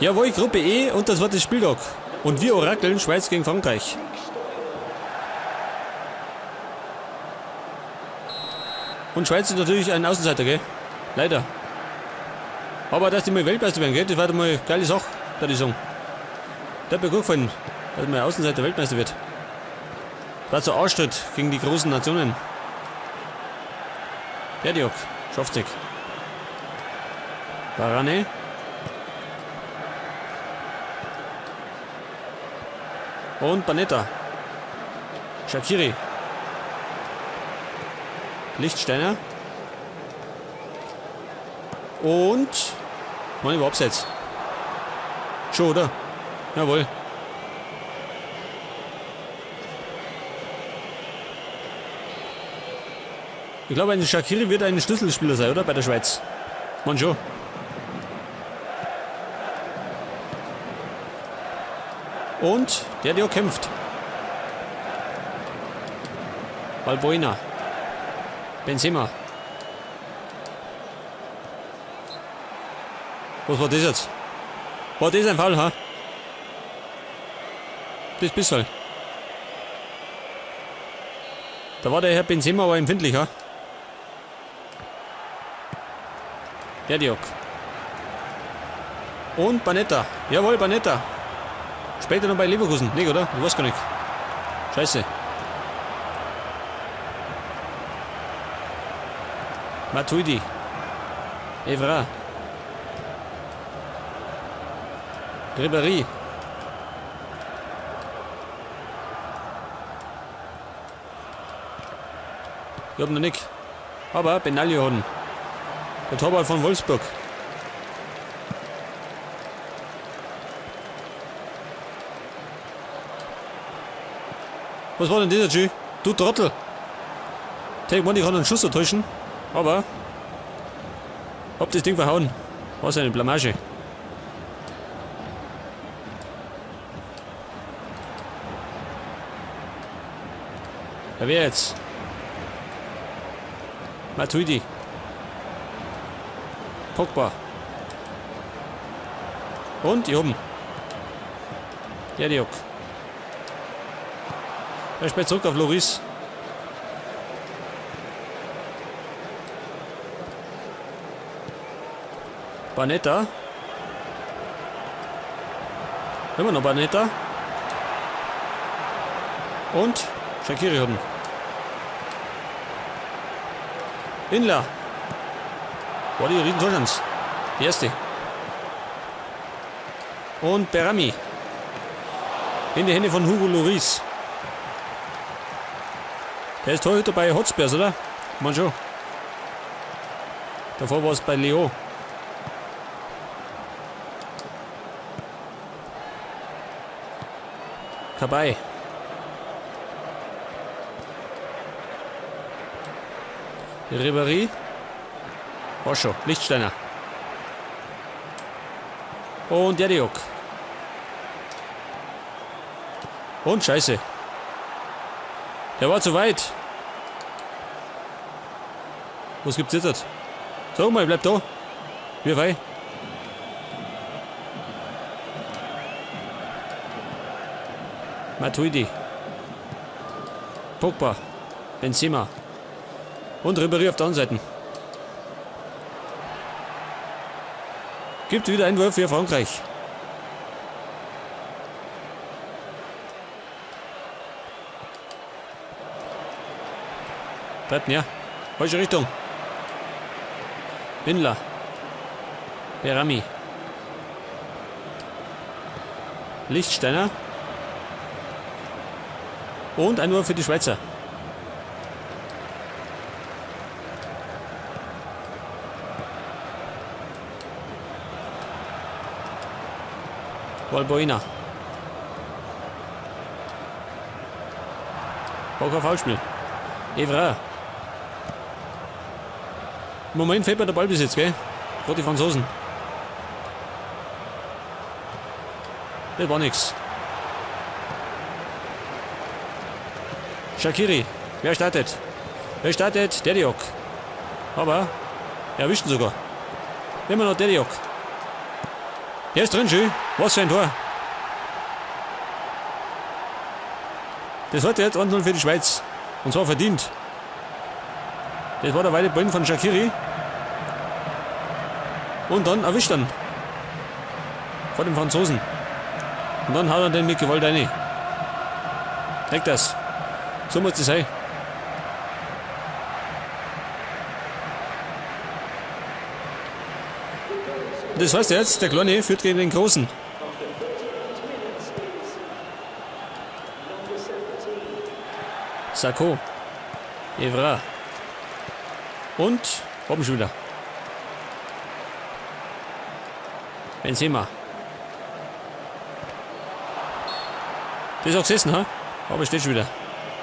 Jawohl, Gruppe E und das war das Spieltag. Und wir orakeln Schweiz gegen Frankreich. Und Schweiz ist natürlich ein Außenseiter, gell? Leider. Aber dass die mal Weltmeister werden, gell? Das war doch mal eine geile Sache, da die sagen. Das hat mir gut gefallen, dass man Außenseiter Weltmeister wird. War so Arschtritt gegen die großen Nationen. Der Diok, schafft sich. Varane. Und Banetta. Shaqiri. Lichtsteiner. Und. Mann, über Abseits. Schon, oder? Jawohl. Ich glaube, ein Shaqiri wird ein Schlüsselspieler sein, oder? Bei der Schweiz. Man schon. Und der, der kämpft. Balbuena. Benzema. Was war das jetzt? War das ein Foul, ha? Das bissl. Da war der Herr Benzema aber empfindlich, ha? Der Diok. Und Banetta. Jawohl, Banetta. Später noch bei Leverkusen. Nicht, oder? Ich weiß gar nicht. Scheiße. Matuidi. Evra. Ribéry. Ich hab noch nicht. Aber Benaglio hat. Der Torwart von Wolfsburg. Was war denn dieser G? Du Trottel! Take one, ich kann einen Schuss täuschen. Aber hab das Ding verhauen. Was eine Blamage. Ja, wer jetzt? Matuidi. Pogba. Und hier oben. Jediok. Er spielt zurück auf Loris. Banetta. Immer noch Banetta. Und Shaqiri hat ihn. Inler. Boah, die riesen Torchance. Die erste. Und Berami. In die Hände von Hugo Lloris. Der ist Torhüter bei Hotspurs, oder? Man schon. Davor war es bei Leo. Kabay. Ribéry. Osho, Lichtsteiner. Und Jediok. Und Scheiße. Der war zu weit. Was gibt's jetzt? Sag mal, bleib da. Wie weit? Matuidi. Pogba. Benzema. Und Ribéry auf der anderen Seite. Gibt wieder Einwurf für Frankreich. Bleibt näher. Falsche Richtung. Windler. Berami. Lichtsteiner. Und ein Wurf für die Schweizer. Valbuena. War kein Foulspiel. Evra. Im Moment fehlt mir der Ballbesitz, gell? Gerade die Franzosen. Das war nix. Shaqiri. Wer startet? Wer startet? Dediok. Aber er erwischt ihn sogar. Immer noch Dediok. Der ist drin, schön. Was für ein Tor. Das hat jetzt 1-0 für die Schweiz. Und zwar verdient. Das war der weite Ball von Shaqiri. Und dann erwischt er vor dem Franzosen. Und dann haut er den mit Gewalt rein. Leck das. So muss das sein. Das heißt jetzt, der Kleine führt gegen den Großen. Sakho. Evra. Und Robben schon wieder. Benzema. Der ist auch gesessen, ha? Aber steht schon wieder.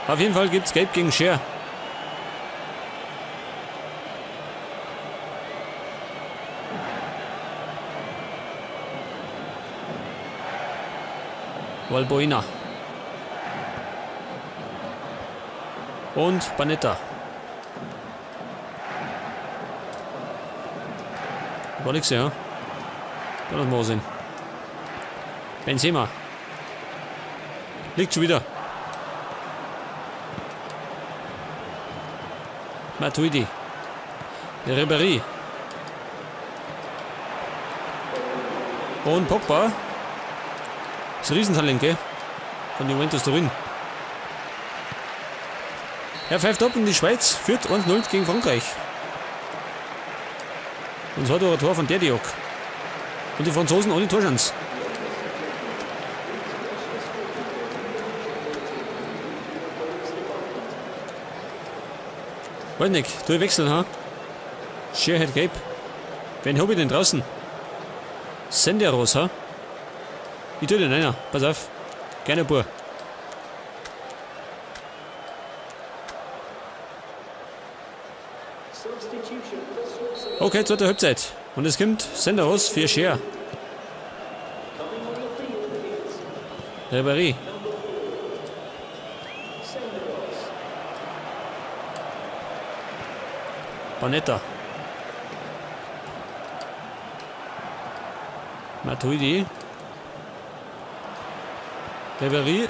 Auf jeden Fall gibt's Gelb gegen Scher. Valbuena. Und Panetta. War nix, ja. Kann das mal sehen. Benzema. Liegt schon wieder. Matuidi. Ribéry. Und Pogba. Das Riesentalent, gell? Von Juventus Turin. Er pfeift ab und die Schweiz führt 1-0 gegen Frankreich. Und zwar durch ein Tor von Derdiyok. Und die Franzosen ohne Torschance. Weiß nicht, tu ich wechseln, ha? Scher hat gelb. Wen hab ich denn draußen? Senderos, ha? Ich tu den einer, pass auf. Gerne Bur. Okay, zweite Halbzeit. Und es kommt Senderos für Scher. Ribéry. Panetta. Matuidi. Ribéry.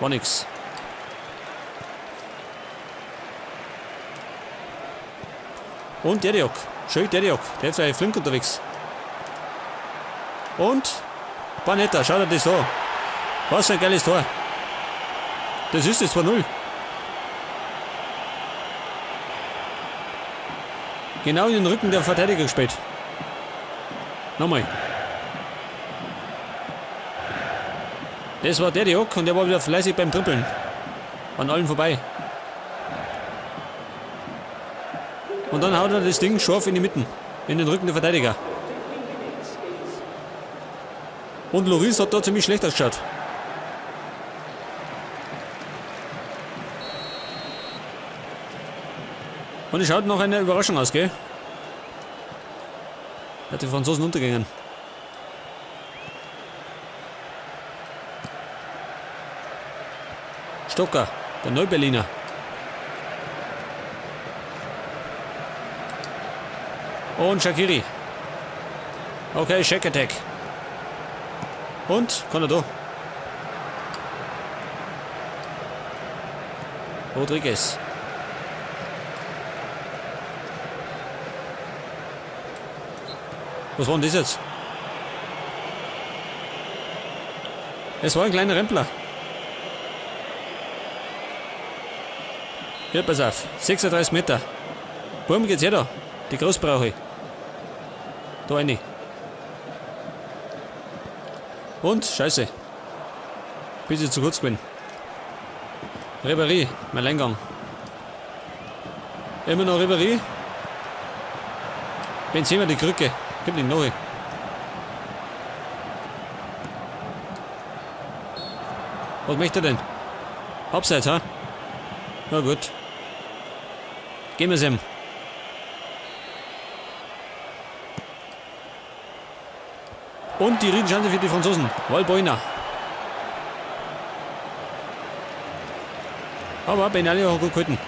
War nix. Und Derdiyok. Schön Derdiyok. Der ist ja flink unterwegs. Und Panetta, schau dir das an. Was ein geiles Tor. Das ist es, 2-0. Genau in den Rücken der Verteidiger gespielt. Nochmal. Das war Derdiyok und der war wieder fleißig beim Dribbeln. An allen vorbei. Und dann haut er das Ding scharf in die Mitten. In den Rücken der Verteidiger. Und Lloris hat da ziemlich schlecht ausgeschaut. Und es schaut noch eine Überraschung aus, gell? Hat die Franzosen untergegangen. Stocker, der Neuberliner. Und Shaqiri. Okay, Shack Attack. Und, kann er da. Rodriguez. Was war denn das jetzt? Es war ein kleiner Rempler. Hier, pass auf. 36 Meter. Burm geht's her da. Die groß brauche ich. Da eine. Und, scheiße. Bisschen zu kurz gewesen. Ribéry, mein Alleingang. Immer noch Ribéry. Benzema die Krücke. Gib den noch. Was möchte er denn? Abseits, ha? Na gut. Geben wir's ihm. Und die Riesenchance für die Franzosen. Valbuena. Aber Benaglio hat gut gehalten.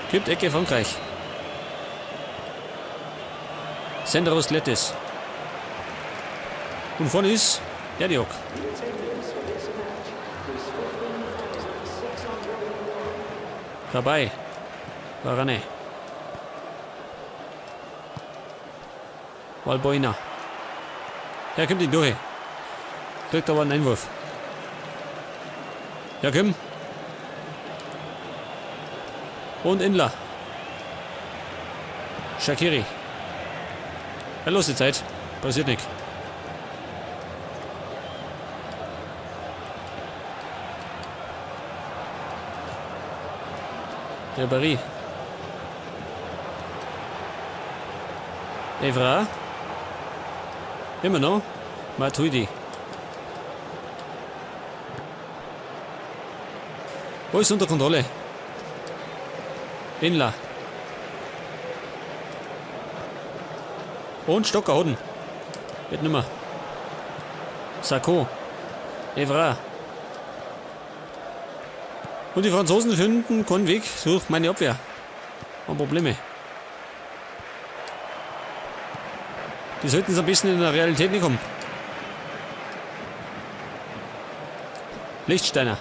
Gibt Ecke Frankreich. Senderos Lettis. Und vorne ist der Diok. Dabei. Varane. Valbuena. Ja, kommt ihn durch. Kriegt aber einen Einwurf. Ja, komm. Und Inler. Shaqiri. Ja, los die Zeit. Passiert nichts. Ribéry. Evra. Immer noch. Matuidi. Alles unter Kontrolle. Inler. Und Stocker Hoden. Geht nimmer. Sakho. Evra. Und die Franzosen finden keinen Weg durch meine Abwehr. Haben Probleme. Die sollten es am besten in der Realität nicht kommen. Lichtsteiner.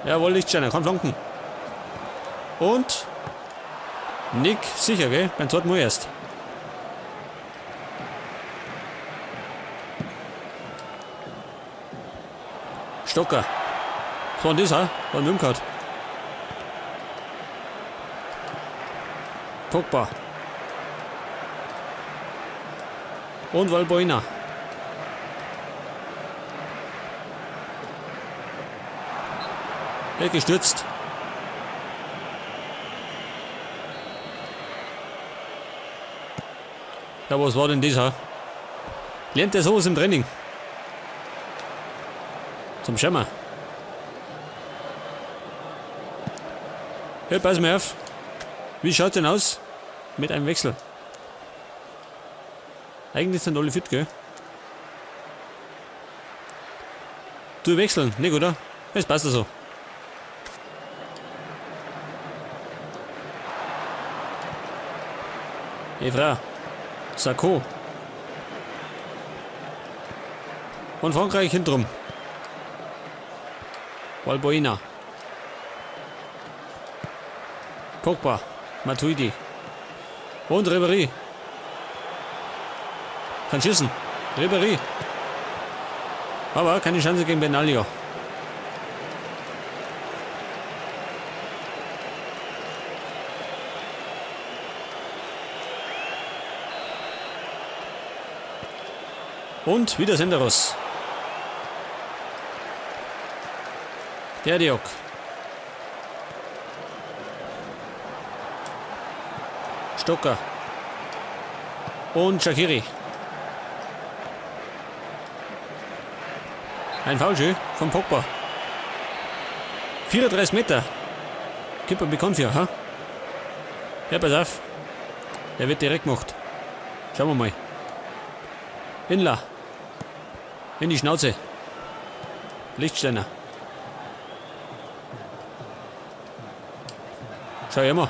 Jawohl, Lichtsteiner, kann flanken. Und Nick sicher, gell? Beim zweiten Mal erst. Stocker. Was war denn das, ha? War ein umgehauen. Pogba. Und Valbuena. Weggestürzt. Ja, was war denn das, ha? Lernt der sowas im Training? Zum Schirmer. Ja, pass mal auf. Wie schaut's denn aus mit einem Wechsel? Eigentlich sind alle fit, gell? Du wechseln, nicht, oder? Das passt ja so. Evra. Sakho. Und Frankreich hintenrum. Valbuena. Pogba. Matuidi. Und Ribéry. Kann schießen. Ribéry. Aber keine Chance gegen Benaglio. Und wieder Senderos. Der Diok. Stocker. Und Shaqiri. Ein Foulschön von Pogba. 34 Meter. Kipper bekommt hier, ha? Ja, pass auf. Der wird direkt gemacht. Schauen wir mal. Inler. In die Schnauze. Lichtsteiner. Schau immer.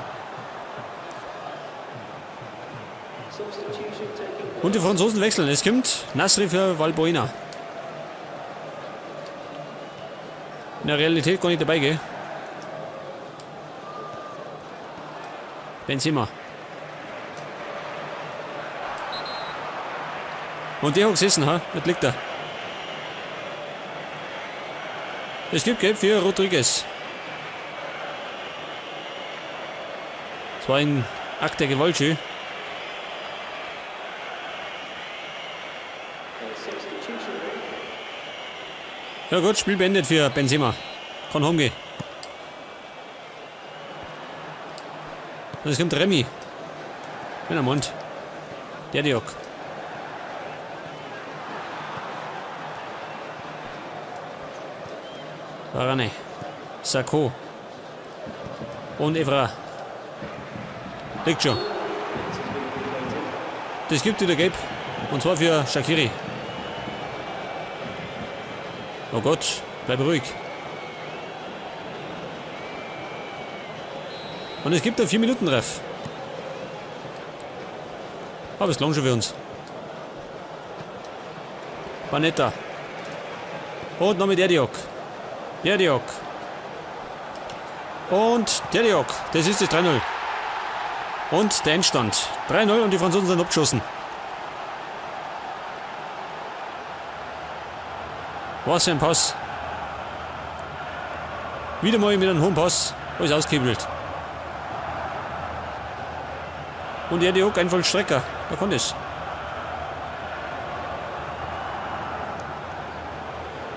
Und die Franzosen wechseln. Es kommt Nasri für Valbuena. In der Realität gar nicht dabei, gell? Benzema. Und der hat gesessen, ha? Jetzt liegt er. Es gibt Gelb für Rodriguez. Das war ein Akt der Gewalt, schön. Ja gut, Spiel beendet für Benzema. Kann heimgehen. Und es kommt Remy. Wenn er meint. Der Diok. Varane. Sakho. Und Evra. Liegt schon. Das gibt wieder Gelb. Und zwar für Shaqiri. Oh Gott, bleib ruhig. Und es gibt da 4 Minuten Ref. Aber es langt schon für uns. Panetta. Und noch mit Derdiyok. Derdiyok. Und Derdiyok. Das ist das 3-0. Und der Endstand. 3-0 und die Franzosen sind abgeschossen. Was für ein Pass. Wieder mal mit einem hohen Pass. Alles ausgehebelt. Und Derdiyok ein Vollstrecker. Da kann es.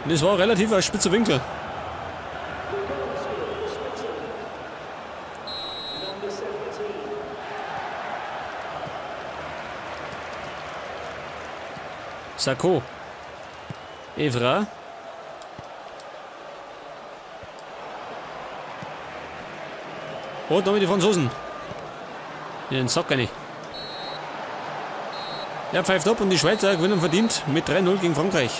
Und es war relativ ein spitzer Winkel. Sakho. Evra. Und damit die Franzosen. In den Sack rein. Er pfeift ab und die Schweizer gewinnen verdient mit 3-0 gegen Frankreich.